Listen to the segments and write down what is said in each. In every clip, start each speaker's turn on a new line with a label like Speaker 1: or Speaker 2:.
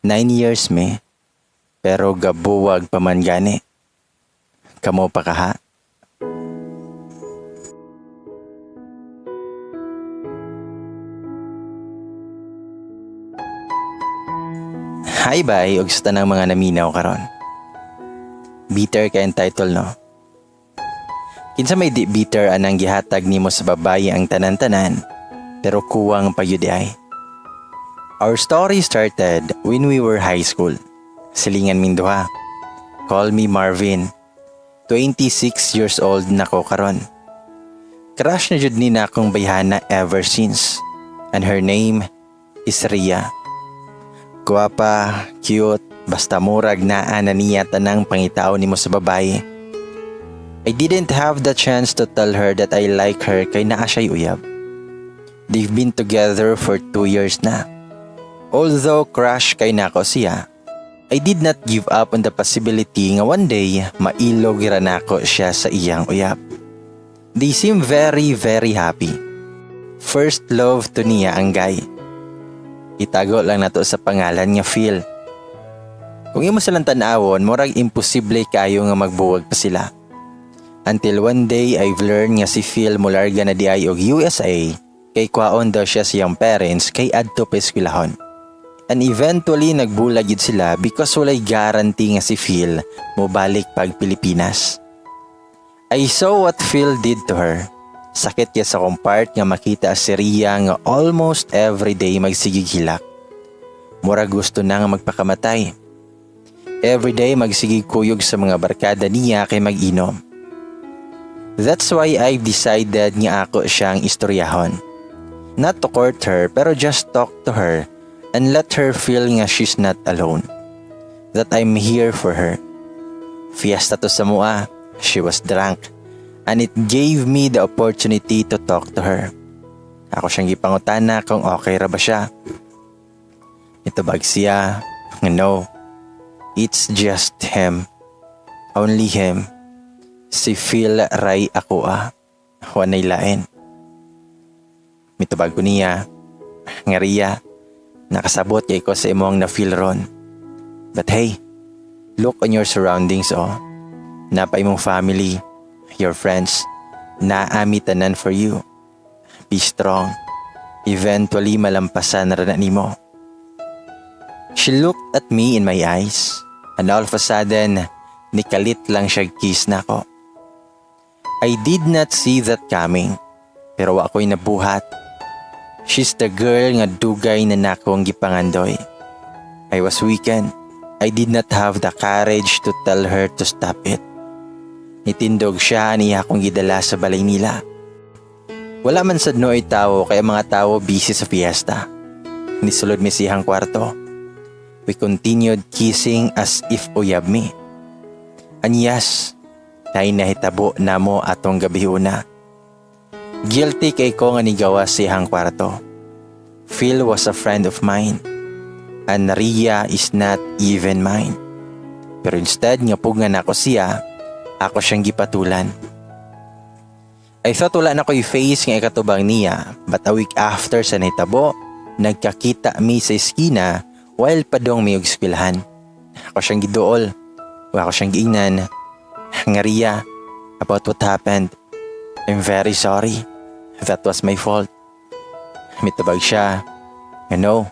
Speaker 1: 9 years mi, pero gabuwag pa man gani. Kamo pa kaha? Hi bye, ug sa tanang mga naminaw karon. Bitter kay ang title, no? Kinsa may di bitter anang gihatag nimo sa babaye ang tanan-tanan, pero kuwang pa gyud ay. Our story started when we were high school. Silingan ming duha. Call me Marvin. 26 years old na ko karon. Crush na jud ni na akong bayhana ever since. And her name is Ria. Guwapa, cute, basta murag naa na niya tanang pangitao nimo sa babaye. I didn't have the chance to tell her that I like her kay naa siya'y uyab. They've been together for 2 years na. Although crush kay nako siya, I did not give up on the possibility nga one day mailog ra nako siya sa iyang uyab. They seem very, very happy. First love to niya ang guy. Itago lang nato sa pangalan nga Phil. Kung imo silang tan-awon, murag imposible kayo nga magbuwag pa sila. Until one day I've learned nga si Phil mularga na diay og USA kay kwaon daw siya siyang parents kay adto pa eskwelahon. And eventually nagbulag gyud sila because walay guarantee nga si Phil mobalik pag Pilipinas. I saw what Phil did to her. Sakit kay sa akong part nga makita si Ria nga almost every day magsigig hilak. Mura gusto na nga magpakamatay. Every day magsigig kuyog sa mga barkada niya kay mag-inom. That's why I've decided nga ako siyang istoryahon. Not to court her, pero just talk to her and let her feel nga she's not alone. That I'm here for her. Fiesta to sa mua. She was drunk. And it gave me the opportunity to talk to her. Ako siyang gipangutana kung okay ra ba siya. Nitubag siya nga no. It's just him. Only him. Si Phil ray ako ah. Wanay lain. Mitubag ko niya nga, "Ria, nakasabot kay ko sa imong na feel ron. But hey, look on your surroundings, oh. Naa pa imong family, your friends, naa mi tanan for you. Be strong. Eventually malampasan ra na nimo." She looked at me in my eyes and all of a sudden, nikalit lang siya kiss nako. I did not see that coming, pero wa ko'y nabuhat. She's the girl nga dugay na nakong gipangandoy. I was weakened. I did not have the courage to tell her to stop it. Nitindog siya, niya akong gidala sa balay nila. Wala man sad nooy tao kay mga tao busy sa fiesta. Nisulod mi siyang kwarto. We continued kissing as if uyab mi. And yes, nay nahitabo namo atong gabi una. Guilty kay ko nga nigawas sa iyang kwarto. Phil was a friend of mine. And Ria is not even mine. Pero instead nga pugngan ako siya, ako siyang gipatulan. I thought wala na ko'y face nga ikatubang niya, but a week after sa nahitabo, nagkakita mi sa eskina while padong mi og eskwelahan. Ako siyang giduol. O ako siyang giingnan nga, "Ria, about what happened, I'm very sorry. That was my fault." Mitubag siya nga, "No,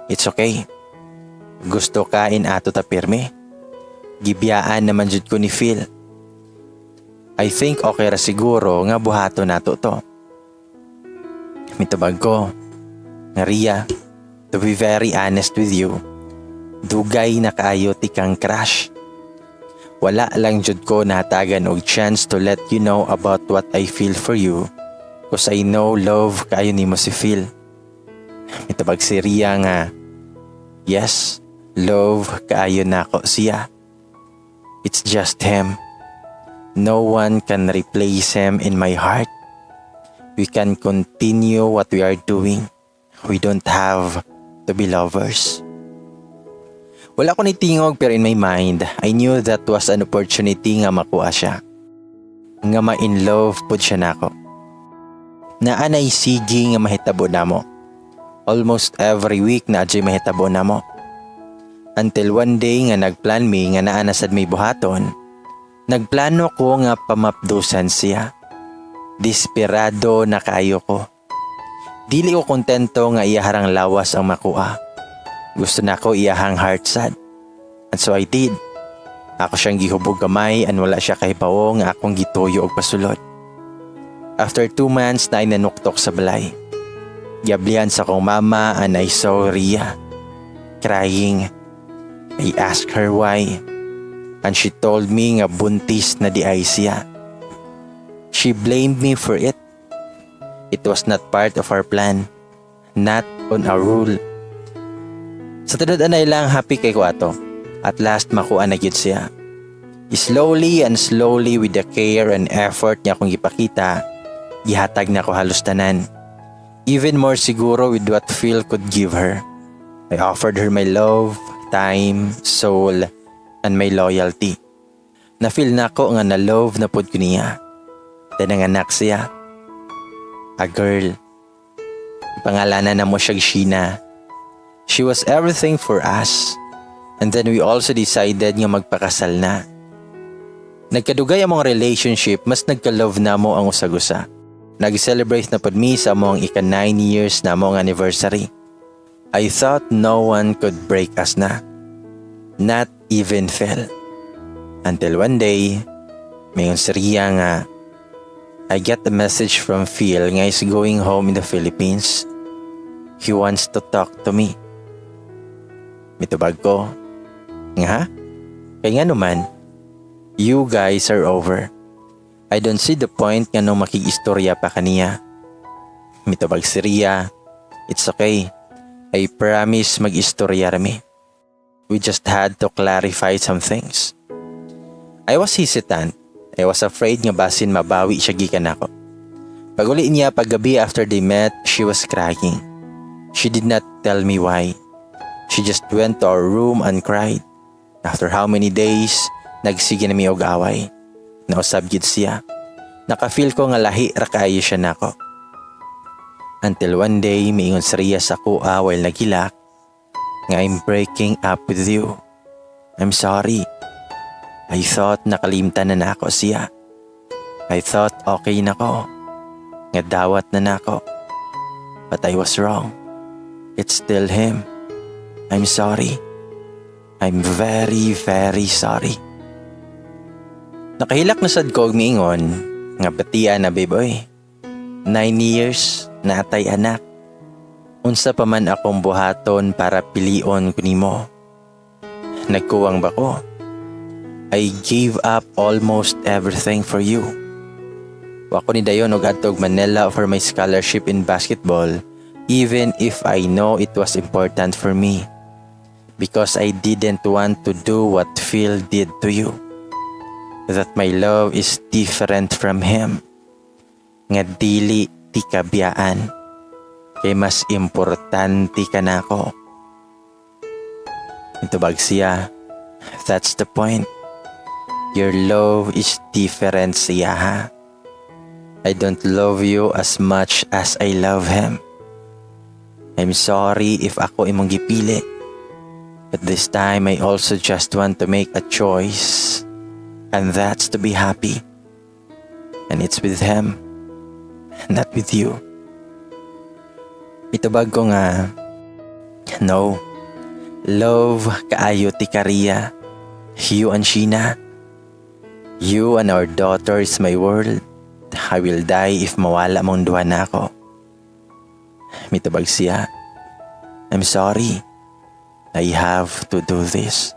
Speaker 1: it's okay. Gusto ka in ato ta pirmi. Gibiyaan naman jud ko ni Phil. I think okay ra siguro nga buhato nato to." Mitubag ko nga, "Ria, to be very honest with you, dugay na kaayo tikang crush. Wala lang jud ko nahatagan og chance to let you know about what I feel for you 'cause I know love kaayo nimo si Phil." Mitubag si Ria nga, "Yes, love kaayo nako siya. It's just him. No one can replace him in my heart. We can continue what we are doing. We don't have to be lovers." Wala ko nitingog, pero in my mind, I knew that was an opportunity nga makuha siya. Nga ma-in love pud siya nako. Naanay sige nga mahitabo namo. Almost every week naa juy mahitabo namo. Until one day nga nagplan mi nga naa na sad may buhaton, nagplano ko nga pamapdusan siya. Desperado na kaayo ko. Dili ko kontento nga iyahang lawas ang makuha. Gusto nako iyahang heart sad. And so I did. Ako siyang gihubog gamay and wala siya kahibawo nga akong gituyo og pasulod. After 2 months na nanuktok sa balay. Giablihan sa akong mama and I saw Ria crying. I asked her why. And she told me nga buntis na diay siya. She blamed me for it. It was not part of our plan. Not on our rule. Sa tinud anay lang, happy kay ko ato. At last, makuha na gyud siya. Slowly and slowly, with the care and effort niya akong gipakita, gihatag nako halos tanan. Even more siguro with what Phil could give her. I offered her my love, time, soul, and my loyalty. Na-feel nako nga na-love na pod ko niya. Then nanganak siya. A girl. Pangalanan namo siya Sheena. She was everything for us. And then we also decided nga magpakasal na. Nagkadugay among relationship, mas nagka-love namo ang usag-usa. Nag-celebrate na pod mi sa among ika 9 years na among anniversary. I thought no one could break us na. Not even Phil. Until one day, miingon si Ria nga, "I get a message from Phil nga is going home in the Philippines. He wants to talk to me." Mitubag ko, nga ha? Kay nga naman, you guys are over. I don't see the point nga nung makig-istorya pa kaniya. Mitubag si Ria, "It's okay. I promise mag-istorya rami. We just had to clarify some things." I was hesitant. I was afraid nga basin mabawi siya gikan nako. Pag-uli niya paggabi after they met, she was crying. She did not tell me why. She just went to our room and cried. After how many days, nagsige na mi og away. Nausab gyud siya. Naka-feel ko nga lahi ra kaayo siya nako. Until one day, miingon si Ria sa akoa while naghilak, nga "I'm breaking up with you. I'm sorry. I thought nakalimtan na nako siya. I thought okay na ko. Nga dawat na nako. But I was wrong. It's still him. I'm sorry. I'm very, very sorry." Nakahilak na sad ko og miingon nga batia na, babe oy. 9 years naa tay anak. Unsa pa man akong buhaton para pilion ko nimo? Nagkuwang ba ko? I gave up almost everything for you. Wa ko nidayon og adtog Manila for my scholarship in basketball, even if I know it was important for me. Because I didn't want to do what Phil did to you. That my love is different from him. Nga dili ti kabiyaan. Kay mas importante ka nako. Mitubag siya, "That's the point. Your love is different siya ha. I don't love you as much as I love him. I'm sorry if ako imong gipili. But this time I also just want to make a choice. And that's to be happy. And it's with him, not with you." Mitubag ko nga, "No, love kaayo ti ka Ria. You and Sheena. You and our daughter is my world. I will die if mawala mong duha nako." Mitubag siya, "I'm sorry. I have to do this.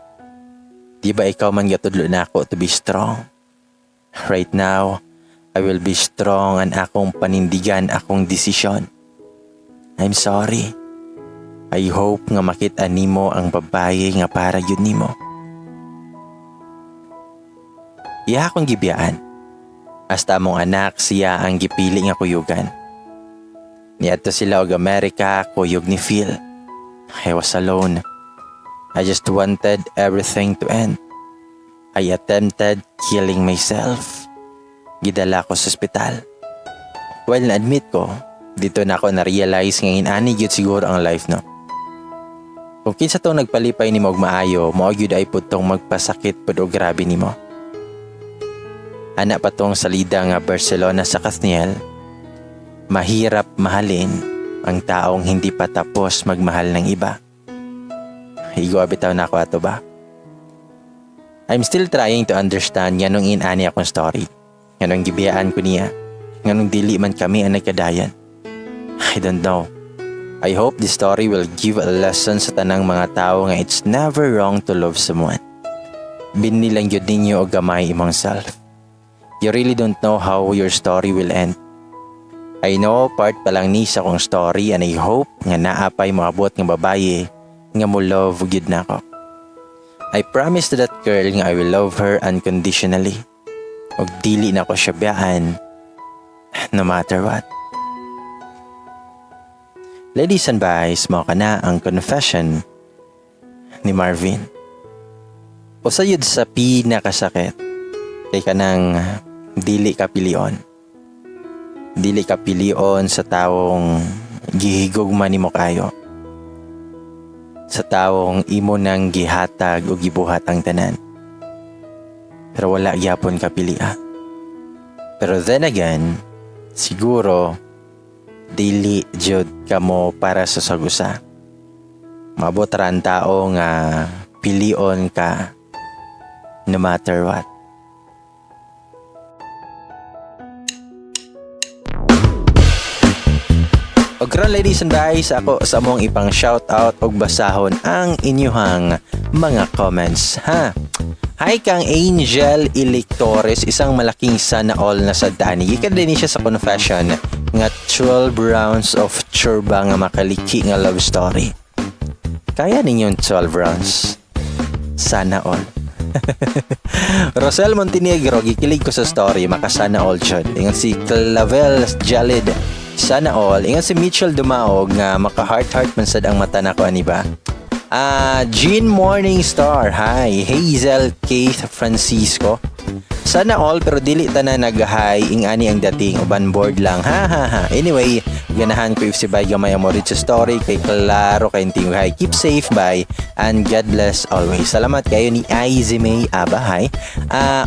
Speaker 1: Di ba ikaw man gatudlo nako to be strong? Right now, I will be strong and akong panindigan akong desisyon. I'm sorry. I hope nga makita nimo ang babaye nga para gyud nimo." Iya akong gibiyaan. Hasta among anak, siya ang gipili nga kuyugan. Niadto sila og Amerika kuyog ni Phil. I was alone. I just wanted everything to end. I attempted killing myself. Gidala ko sa ospital. Well, na-admit ko, didto nako na-realize nga inani gyud siguro ang life, no? Kung kinsa tong nagpalipay nimo og maayo, mao gyud ay pud tong magpasakit pud og grabe nimo. Ana pa tong salida nga Barcelona sa Kathniel, mahirap mahalin ang taong hindi pa tapos magmahal ng iba. Higo bitaw na ako ato ba? I'm still trying to understand nganong inani akong story. Nganong gibiyaan ko niya. Nganong dili man kami ang nagkadayan. I don't know. I hope this story will give a lesson sa tanang mga tao nga it's never wrong to love someone. Binili lang yun ninyo og gamay imong self. You really don't know how your story will end. I know part pa lang ni sa akong story and I hope nga naapay moabot nga babaye nga mo love gyud nako. I promise to that girl nga I will love her unconditionally. Og dili na ko siya biyaan no matter what. Ladies and guys, mao kana ang confession ni Marvin. Usa yun sa pinakasakit kay kanang dili ka pilion. Dili ka pilion sa tawong gihigugma nimo kayo. Sa tawong imo nang gihatag o gibuhat ang tanan. Pero wala gyapon ka pilia. Pero then again, siguro dili jud kamo para sa sagusa. Mabot ra ang tao nga pilion ka no matter what. Og karon, ladies and guys, ako sa among ipang shout out og basahon ang inyuhang mga comments, ha. Hi kang Angel Electores, isang malaking sana all na sa dani. Gikan din siya sa confession nga 12 rounds of churba nga makaliki nga love story. Kaya ninyong 12 rounds? Sana all. Rosel Montenegro, gikilig ko sa story, makasana all jud. Ingon si Clavel Jalid, sana all. Ingon si Mitchell Dumaog nga maka heart heart man sad ang mata nako ani ba. Jean Morningstar, hi. Hazel Keith Francisco. Sana all, pero dili tanan nag-hi, ingani ang dating, uban board lang. Ha ha ha. Anyway, ganahan ko if si Bay gamay mo sa story kay klaro kay tingog. Hi. Keep safe, bye, and God bless always. Salamat kayo ni Aizy May Aba, hi.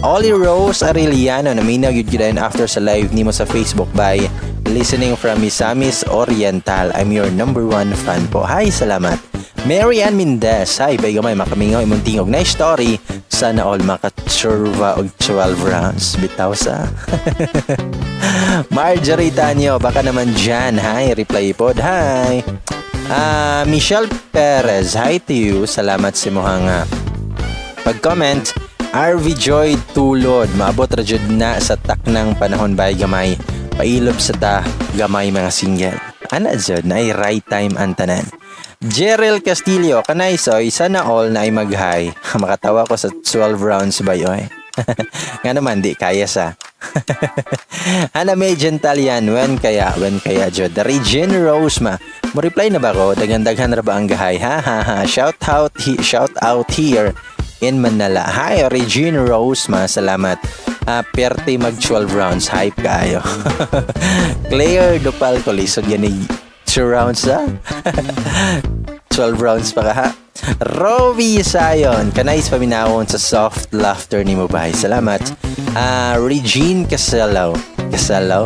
Speaker 1: Ollie Rose Arellano, naminaw yun gyud after sa live nimo sa Facebook, bye. Listening from Misamis Oriental. I'm your number one fan po. Hi, salamat. Mary Ann Mendez, hi, bay gamay, makamingaw imong tingog. Nice story. Sana all makachurva og 12 rounds. Bitaw sa. Marjorie Tanyo, baka naman dyan. Hi, reply pod. Hi. Michelle Perez, hi to you. Salamat sa imuhang pag-comment. RV Joy Tulod, maabot ra jud na sa taknang panahon, bay gamay. Pailob sa ta gamay mga single. Ana jud na ay right time ang tanan. Gerald Castillo, kanay soy, sana all na ay mag-hi. Makatawa ko sa 12 rounds ba oy. Nga naman, di kaya sa. Hana May Gentalian, when kaya jud? Regine Rose ma. Mo reply na ba ko? Daghan-daghan ra ba ang gahay? Ha ha ha. Shout out here in Manila. Hi, Regine Rose ma. Salamat. Perte mag 12 rounds. Hype kaayo. Claire Dupal ko, lisod yan 2 rounds ha. 12 rounds pa ka ha. Rovi Sayon, kanais paminawon sa soft laughter ni mo, bay. Salamat. Regine Caselo. Caselo?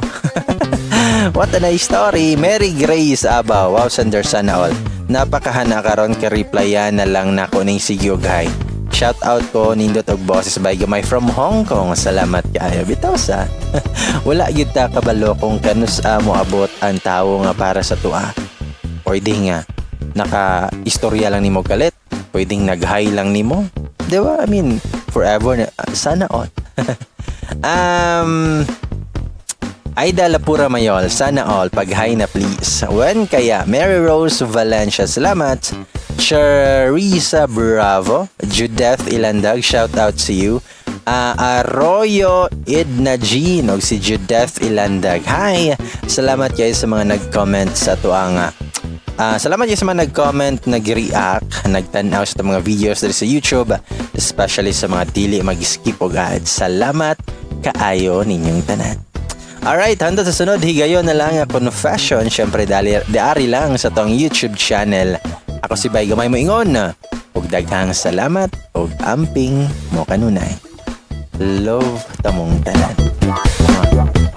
Speaker 1: What a nice story. Mary Grace Aba. Wow, sender, sana all. Napakahana karon ka replyan na lang nako ning sige hi. Shout out ko, nindot og boses by gamay from Hong Kong. Salamat kaayo. Bitaw sa. Wala gyud ta kabalo kung kanus mo abot ang tawo nga para sa tua. Pwede nga naka-istorya lang nimo kalit. Pwedeng nag-hi lang nimo. Di ba? I mean, forever na, sana all. Aida Lapura Mayol, sana all, pag-hi na please. When kaya? Mary Rose Valencia, salamat. Charissa Bravo, Judith Ilandag, shout out to you. Arroyo Idna Jean, og si Judith Ilandag. Hi! Salamat kayo sa mga nag-comment sa tuang salamat kayo sa mga nag-comment, nag-react, nagtanaw sa mga videos diri sa YouTube, especially sa mga dili mag-skip og ads. Salamat kaayo ninyong tanan. Alright, handa sa sunod, higayon na lang ang confession. Siyempre, dali, diari lang sa tong YouTube channel. Ako si Bay Gamay moingon. Ug daghang salamat ug amping mo kanunay. Love tamong tanan. Mwah.